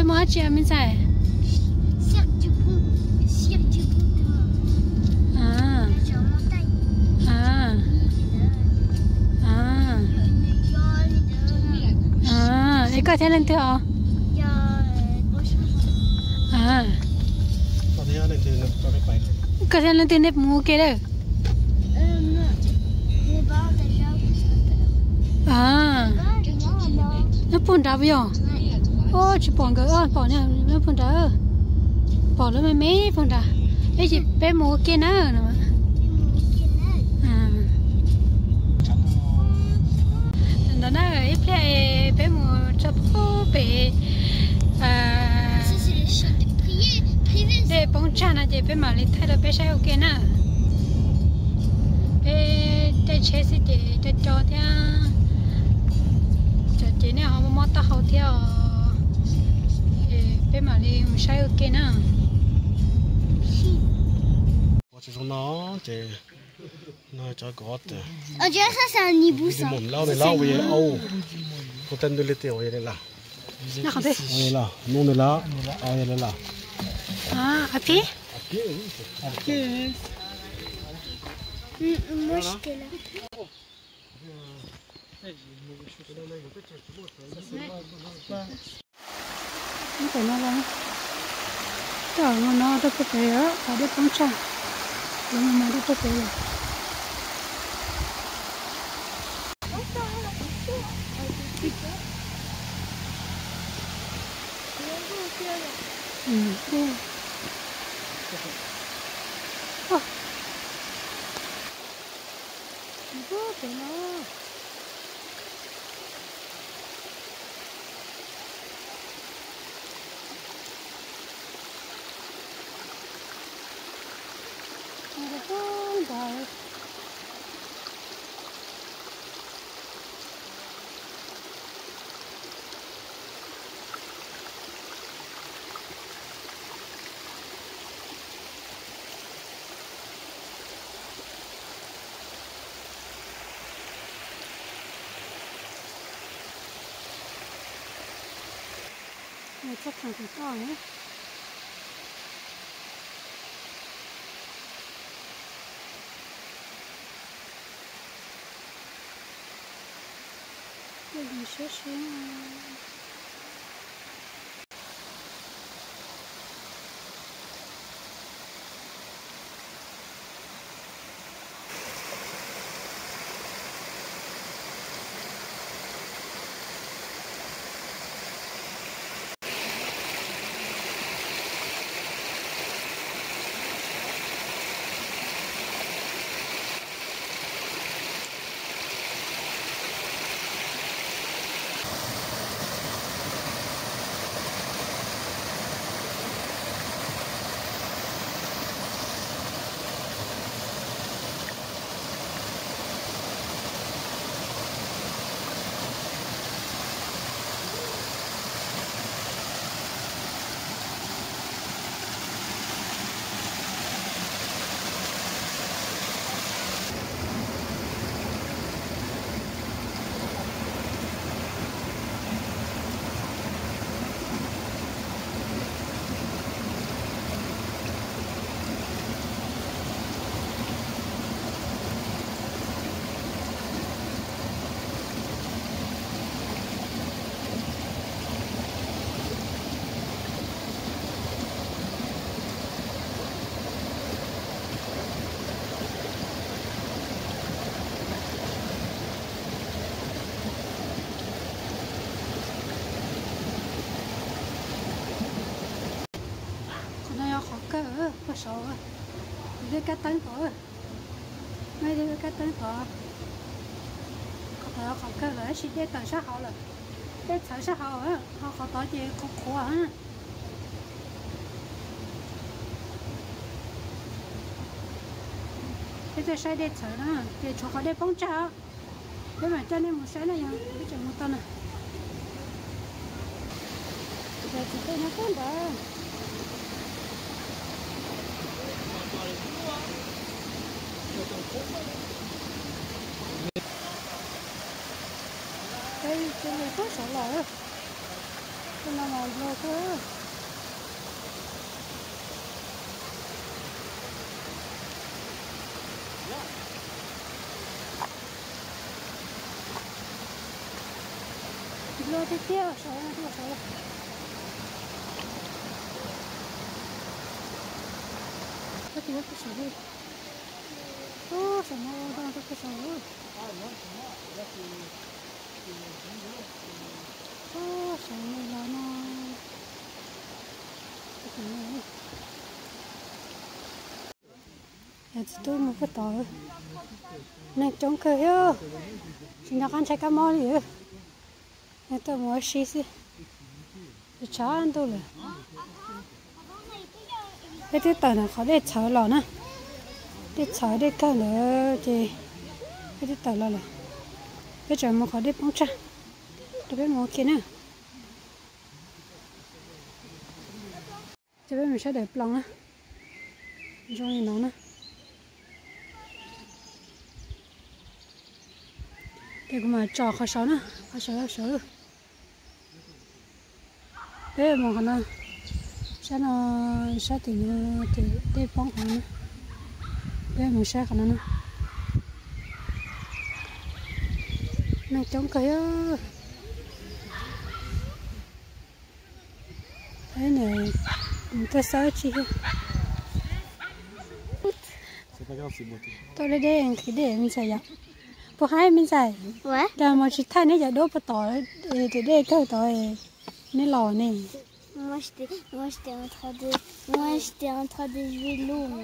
Muaj dab tsi me ntxhais? Es koj thiab leej twg os? Koj thiab leej twg nej mus ua ke lawm? Nyob puag nrad puas yog? Tsis pom nkawd, pom nyob puag nrad, pom lawv me me puag nrad. Peb mus ua ke na. Ntawd na, ib pliag peb mus txog pem dej Poob Tsag no ces peb mam li thaij rau peb saib ua ke na. Peb caij tsheb xwb ces co co thiab, cov ces nej ho mob taub hau thiab os. Peb mam li mus saib ua ke na. Ua tsis zoo no ces no cov kom tias mus lab nws lab ua au, ua tej ntug li tias ua li lawm. Ua li lawm, nub nws lab, ua li lawm. Ntawm no los, coj no rau puag pem os, qhov dej Poob Tsag, lawv mus mas rau puag pem lawm. Pem no. Txoj kheem tim toj na. Siab siab. Qhov no yog qhov kawg puag saud, tus dej kab teeb tod, dej kab teeb tod. Qhov tod yog qhov kawg lawm tab sis dej tawm sab hauv lawm, dej txhawv sab hauv, ho qhov tod ces qhuav qhuav. Peb tuaj saib dej txhawv na, ces tshuav qhov dej poob tsag. Peb mam coj nej mus saib na, yog peb tseem mus tau na. Txiv tej nyob pem ntawd. Peb cia li poob saud los. No mas nplua kawg. Nplua tiag tiag, saud no tuaj saud. Koj tig tuaj saud li. Ub, saum no ua rau tuaj saud. Ub, saud no los no. Yog txiv tub mus puag tod, neeg coob kawg thiab, tsis nco qab ntshai kab mob li. Neeg tuaj mus ua si xwb, tshav ntuj lawm. Peb twb tawm ntawm qhov dej txhawv los na, dej txhawv dej kawg ntawd ces peb twb tawm los lawm. Peb tseem mus qhov dej poob tshaj, rau peb mus ua ke na. Ces peb mus saib daim ploos na, zoo li no na. Ces kuv mam tsom qhov saud na, qhov saud saud. Peb mus qhov no, sab no, sab tim no, tim dej poob qhov no na. Peb mus saib qhov no na. Neeg coob kawg thiab. Tuaj xawb tsi. Tau deb deb nqhis dej me ntxhais yom. Puas haib me ntxhais? Cas mas tsis thaij neb cov duab puag tod, tim dej kawg tod, neb los ne. Moi, j'étais, moi, j'étais en train de, moi, j'étais en train de jouer l'eau, moi.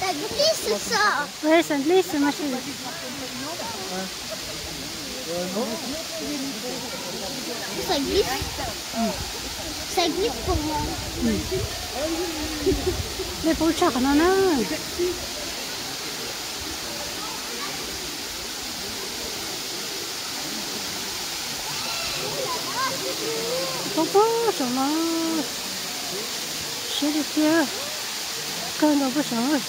Ça glisse, ça. Ouais, ça glisse, ma chérie. Ça glisse. Ça glisse pour moi. Dej poob tshaj qhov no na. Poob poob saum no. Siab tiag tiag. Kawg nkaus puag saud.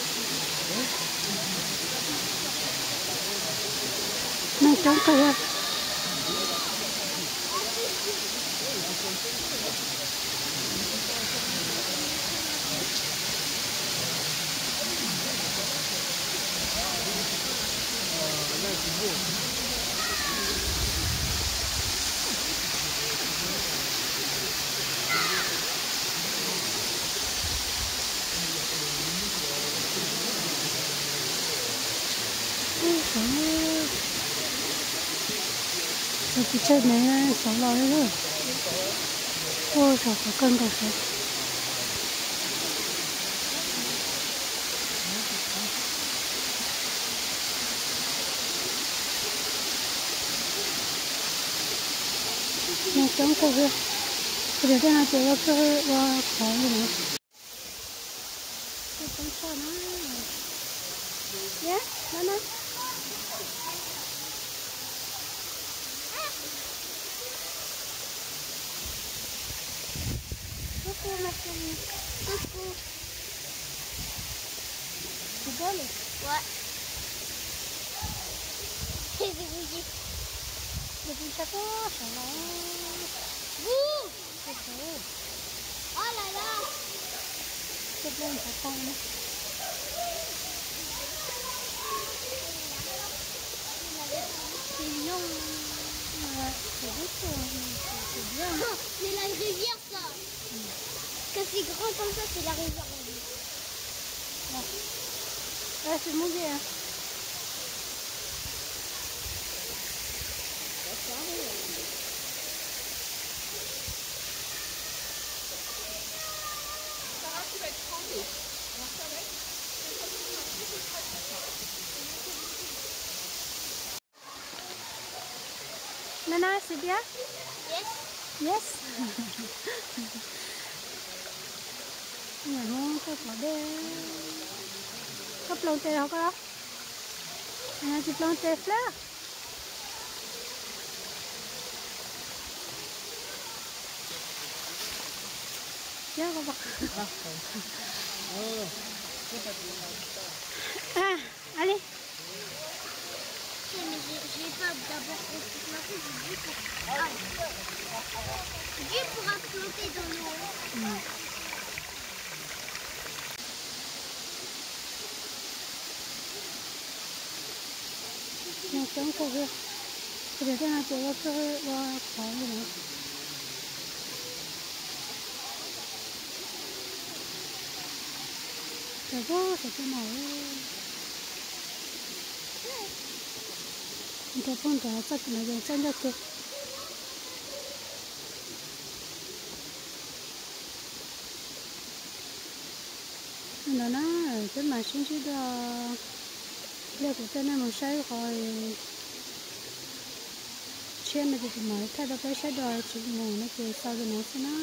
Neeg coob kawg thiab. Tus tsawg ne, saud los li. Ua saum qhov kawg nkaus saud. Neeg coob kawg thiab. Kuv tias tej no ces ua kawg ua qhov li no. Coob tshaj na. Yog no na. Coucou, ma chérie. Coucou. Tu rigoles? Ouais. Depuis chaque fois, ça va. Ouh. Oh là là. C'est bon, ça tombe. C'est long. Ouais, c'est juste, euh, c'est bien. Oh, mais la rivière, ça. Quand c'est grand comme ça, c'est la rivière, on dit. Ah, c'est mouillé, hein. Nana, c'est bien? Yes. Yes. Nws mus koj pom dej. Koj ploos tes hauv koj. Nws tsis ploos tes flab. Thiab koj pom. A, a li. Nws coob kawg li. Kuv tias tej no ces ua txuj ua qhov li na. Cov pug saum tej no, cov pug nrad txoj kev no ces txoj ncauj kev. Li ntawd na, peb mam sib ntsib dua. Pliag kuv coj nej mus saib qhov tshiab no ces kuv mam thaij rau peb saib dua, tsis mus no ces xaus li no xwb na.